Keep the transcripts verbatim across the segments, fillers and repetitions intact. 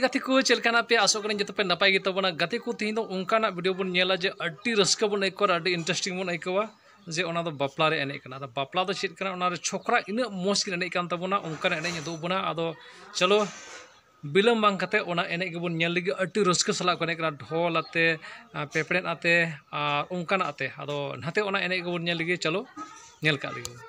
ᱜᱟᱛᱮ ᱠᱚ, ᱪᱮᱫ ᱞᱮᱠᱟ ᱦᱮᱱᱟᱜ ᱯᱮᱭᱟ? ᱟᱥᱚᱜ ᱠᱟᱹᱱᱟᱹᱧ ᱡᱚᱛᱚ ᱯᱮ ᱱᱟᱯᱟᱭ ᱜᱮ ᱛᱟᱵᱚᱱᱟ᱾ ᱜᱟᱛᱮ ᱠᱚ, ᱛᱮᱦᱮᱧ ᱫᱚ ᱚᱱᱠᱟᱱᱟᱜ video ᱵᱚᱱ ᱧᱮᱞᱟ ᱡᱮ ᱟᱹᱰᱤ ᱨᱟᱹᱥᱠᱟᱹ ᱵᱚᱱ ᱟᱹᱭᱠᱟᱹᱣᱟ ᱟᱨ ᱟᱹᱰᱤ interesting ᱵᱚᱱ ᱟᱹᱭᱠᱟᱹᱣᱟ, ᱡᱮ ᱚᱱᱟ ᱫᱚ ᱵᱟᱯᱞᱟ ᱨᱮ ᱮᱱᱮᱡ ᱠᱟᱱᱟ᱾ ᱟᱫᱚ ᱵᱟᱯᱞᱟ ᱫᱚ ᱪᱮᱫ ᱠᱟᱱᱟ? ᱚᱱᱟ ᱨᱮ ᱪᱷᱚᱠᱨᱟ ᱤᱱᱟᱹᱜ ᱢᱚᱡᱽ ᱠᱤᱱ ᱮᱱᱮᱡ ᱠᱟᱱ ᱛᱟᱵᱚᱱᱟ, ᱚᱱᱠᱟᱱᱟᱜ ᱮᱱᱮᱡ ᱩᱫᱩᱜ ᱵᱚᱱᱟ᱾ ᱟᱫᱚ ᱪᱚᱞᱚ, ᱵᱤᱞᱚᱢ ᱵᱟᱝ ᱠᱟᱛᱮ ᱚᱱᱟ ᱮᱱᱮᱡ ᱜᱮᱵᱚᱱ ᱧᱮᱞ ᱞᱮᱜᱮ᱾ ᱟᱹᱰᱤ ᱨᱟᱹᱥᱠᱟᱹ ᱥᱟᱞᱟᱜ ᱠᱚ ᱮᱱᱮᱡ ᱠᱟᱱᱟ, ᱰᱷᱚᱞ ᱟᱛᱮ, ᱟᱨ ᱯᱮᱯᱲᱮᱫ ᱟᱛᱮ, ᱟᱨ ᱚᱱᱠᱟᱱᱟᱜ ᱟᱛᱮ᱾ ᱟᱫᱚ ᱱᱟᱛᱮ ᱚᱱᱟ ᱮᱱᱮᱡ ᱜᱮᱵᱚᱱ ᱧᱮᱞ ᱞᱮᱜᱮ, ᱪᱚᱞᱚ ᱧᱮᱞ ᱠᱟᱜ ᱞᱮᱜᱮ ᱵᱚᱱ᱾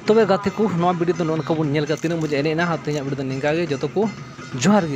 ᱛᱚᱵᱮ ᱜᱟᱛᱮ ᱠᱚ, ᱱᱚᱣᱟ video ᱫᱚ ᱱᱚᱜᱼᱚ ᱱᱚᱝᱠᱟ ᱵᱚᱱ ᱧᱮᱞ ᱠᱮᱫᱟ, ᱛᱤᱱᱟᱹᱜ ᱢᱚᱡᱽ ᱮᱱᱮᱡ ᱮᱱᱟ᱾ ᱟᱨ ᱛᱮᱦᱮᱧᱟᱜ video ᱫᱚ ᱱᱤᱝᱠᱟ ᱜᱮ᱾ ᱡᱚᱛᱚ ᱠᱚ ᱡᱚᱦᱟᱨ ᱜᱮ᱾